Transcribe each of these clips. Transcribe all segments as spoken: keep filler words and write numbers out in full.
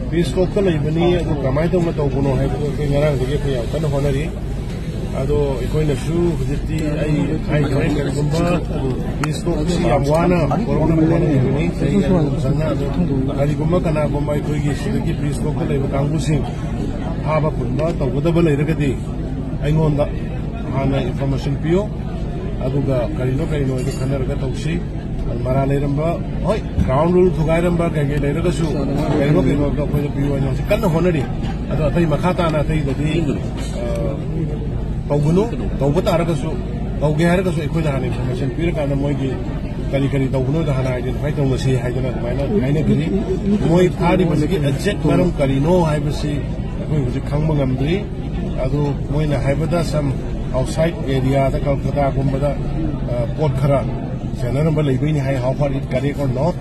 Piece ꯇꯣꯛꯇ ꯂꯩꯕꯅꯤ꯫ ꯑꯗꯨ ꯀꯃꯥꯏꯅ ꯇꯧꯅ ꯇꯧꯕꯅꯣ ꯍꯥꯏꯕꯗꯣ ꯑꯩꯈꯣꯏ ꯉꯔꯥꯡꯗꯒꯤ ꯑꯩꯈꯣꯏ ꯌꯥꯝ ꯀꯟꯅ ꯍꯣꯠꯅꯔꯤ꯫ ꯑꯗꯣ ꯑꯩꯈꯣꯏꯅꯁꯨ ꯍꯧꯖꯤꯛꯇꯤ ꯑꯩ ꯍꯥꯏꯈ꯭ꯔꯦ, ꯀꯔꯤꯒꯨꯝꯕ ꯄꯤꯁ ꯇꯣꯛꯁꯤ ꯌꯥꯝ ꯋꯥꯅ ꯄꯨꯔꯛꯅꯕ ꯍꯣꯠꯅꯈꯤꯕꯅꯤ ꯆꯍꯤ ꯑꯅꯤ ꯑꯍꯨꯝ ꯆꯪꯅ꯫ ꯑꯗꯣ ꯀꯔꯤꯒꯨꯝꯕ ꯀꯅꯥꯒꯨꯝꯕ ꯑꯩꯈꯣꯏꯒꯤ ꯁꯤꯗꯒꯤ ꯄꯤꯁ ꯇꯣꯛꯇ ꯂꯩꯕ ꯀꯥꯡꯕꯨꯁꯤꯡ ꯐꯥꯕ ꯄꯨꯟꯕ ꯇꯧꯒꯗꯕ ꯂꯩꯔꯒꯗꯤ ꯑꯩꯉꯣꯟꯗ ꯍꯥꯟꯅ ꯏꯟꯐꯣꯔꯃꯦꯁꯟ ꯄꯤꯌꯨ꯫ ꯑꯗꯨꯒ ꯀꯔꯤꯅꯣ ꯀꯔꯤꯅꯣ ꯍꯥꯏꯗꯣ ꯈꯟꯅꯔꯒ ꯇꯧꯁꯤ꯫ ꯑꯗꯨ ꯃꯔꯥꯜ ꯂꯩꯔꯝꯕ, ꯍꯣꯏ, ꯒ꯭ꯔꯥꯎꯟ ꯔꯨꯜ ꯊꯨꯒꯥꯏꯔꯝꯕ ꯀꯩ ꯀꯩ ꯂꯩꯔꯒꯁꯨ ꯀꯩꯅꯣ ꯀꯩꯅꯣꯗꯣ ꯑꯩꯈꯣꯏꯗ ꯄꯤꯌꯨ ꯍꯥꯏꯅ ꯍꯧꯖꯤꯛ ꯀꯟꯅ ꯍꯣꯠꯅꯔꯤ꯫ ꯑꯗꯣ ꯑꯇꯩ ꯃꯈꯥ ꯇꯥꯅ ꯑꯇꯩꯗꯗꯤ, ꯑ, ꯇꯧꯒꯅꯨ꯫ ꯇꯧꯕ ꯇꯥꯔꯒꯁꯨ, ꯇꯧꯒꯦ ꯍꯥꯏꯔꯒꯁꯨ ꯑꯩꯈꯣꯏꯗ ꯍꯥꯟꯅ ꯏꯟꯐꯣꯔꯃꯦꯁꯟ ꯄꯤꯔꯀꯥꯟꯗ ꯃꯣꯏꯒꯤ ꯀꯔꯤ ꯀꯔꯤ ꯇꯧꯕꯅꯣꯗꯣ ꯍꯥꯟꯅ ꯑꯥꯏꯗꯦꯟꯇꯤꯐꯥꯏ ꯇꯧꯅꯁꯤ ꯍꯥꯏꯗꯅ ꯑꯗꯨꯃꯥꯏꯅ ꯍꯥꯏꯅꯈꯤꯅꯤ꯫ ꯃꯣꯏ ꯐꯥꯔꯤꯕꯁꯤꯒꯤ ꯑꯦꯛꯖꯦꯛ ꯃꯔꯝ ꯀꯔꯤꯅꯣ ꯍꯥꯏꯕꯁꯤ ꯑꯩꯈꯣꯏ ꯍꯧꯖꯤꯛ ꯈꯪꯕ ꯉꯝꯗ꯭ꯔꯤ꯫ ꯑꯗꯨ ꯃꯣꯏꯅ ꯍꯥꯏꯕꯗ some outside area ꯗ ꯀꯜꯀꯇꯥꯒꯨꯝꯕꯗ, ꯑ, ꯄꯣꯠ ꯈꯔ ꯆꯦꯟꯅꯔꯝꯕ ꯂꯩꯕꯩꯅꯤ ꯍꯥꯏ, how far it correct or not,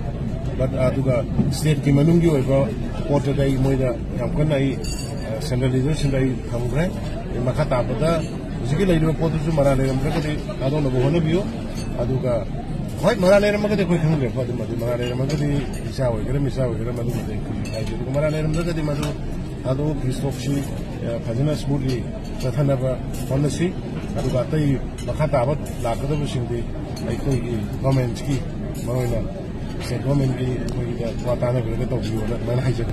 but ꯑꯗꯨꯒ ꯁ꯭ꯇꯦꯠꯀꯤ ꯃꯅꯨꯡꯒꯤ ꯑꯣꯏꯕ ꯄꯣꯠꯇꯨꯗ ꯑꯩ ꯃꯣꯏꯗ ꯌꯥꯝ ꯀꯟꯅ ꯑꯩ, ꯑ, ꯁꯦꯟꯇ꯭ꯔꯦꯜ ꯂꯤꯗꯔꯁꯤꯡꯗ ꯑꯩ ꯊꯝꯈ꯭ꯔꯦ꯫ ꯑꯩ ꯃꯈꯥ ꯇꯥꯕꯗ ꯍꯧꯖꯤꯛꯀꯤ ꯂꯩꯔꯤꯕ ꯄꯣꯠꯇꯨꯁꯨ ꯃꯔꯥꯜ ꯂꯩꯔꯝꯗ꯭ꯔꯒꯗꯤ ꯊꯥꯗꯣꯛꯅꯕ ꯍꯣꯠꯅꯕꯤꯌꯨ꯫ ꯑꯗꯨꯒ ꯍꯣꯏ, ꯃꯔꯥꯜ ꯂꯩꯔꯝꯃꯒꯗꯤ ꯑꯩꯈꯣꯏ ꯈꯪꯗ꯭ꯔꯦꯀꯣ, ꯑꯗꯨꯝ ꯑꯗꯨ ꯃꯔꯥꯜ ꯂꯩꯔꯝꯃꯒꯗꯤ ꯏꯆꯥ ꯑꯣꯏꯒꯦꯔꯥ ꯃꯤꯆꯥ ꯑꯣꯏꯒꯦꯔꯥ ꯃꯗꯨꯃꯗꯤ ꯑꯩ ꯀꯔꯤ ꯍꯥꯏꯗꯦ꯫ ꯑꯗꯨꯒ ꯃꯔꯥꯜ ꯂꯩꯔꯝꯗ꯭ꯔꯒꯗꯤ ꯃꯗꯨ ꯊꯥꯗꯣꯛ ꯄꯤꯁ ꯇꯣꯛꯁꯤ, ꯑ, ꯐꯖꯅ ꯁ꯭ꯃꯨꯠꯂꯤ ꯆꯠꯊꯅꯕ ꯍꯣꯠꯅꯁꯤ꯫ ꯑꯗꯨꯒ ꯑꯇꯩ ꯃꯈꯥ ꯇꯥꯕ ꯂꯥꯛꯀꯗꯕꯁꯤꯡꯗꯤ ꯑꯩꯈꯣꯏꯒꯤ ꯒꯣꯔꯃꯦꯟꯁꯀꯤ, ꯃꯔꯨꯑꯣꯏꯅ ꯁ꯭ꯇꯦꯠ ꯒꯣꯔꯃꯦꯟꯒꯤ ꯑꯩꯈꯣꯏꯒꯤꯗ ꯋꯥ ꯇꯥꯅꯕꯤꯔꯒ ꯇꯧꯕꯤꯌꯣꯅ ꯑꯗꯨꯃꯥꯏꯅ ꯍꯥꯏꯖꯒꯦ꯫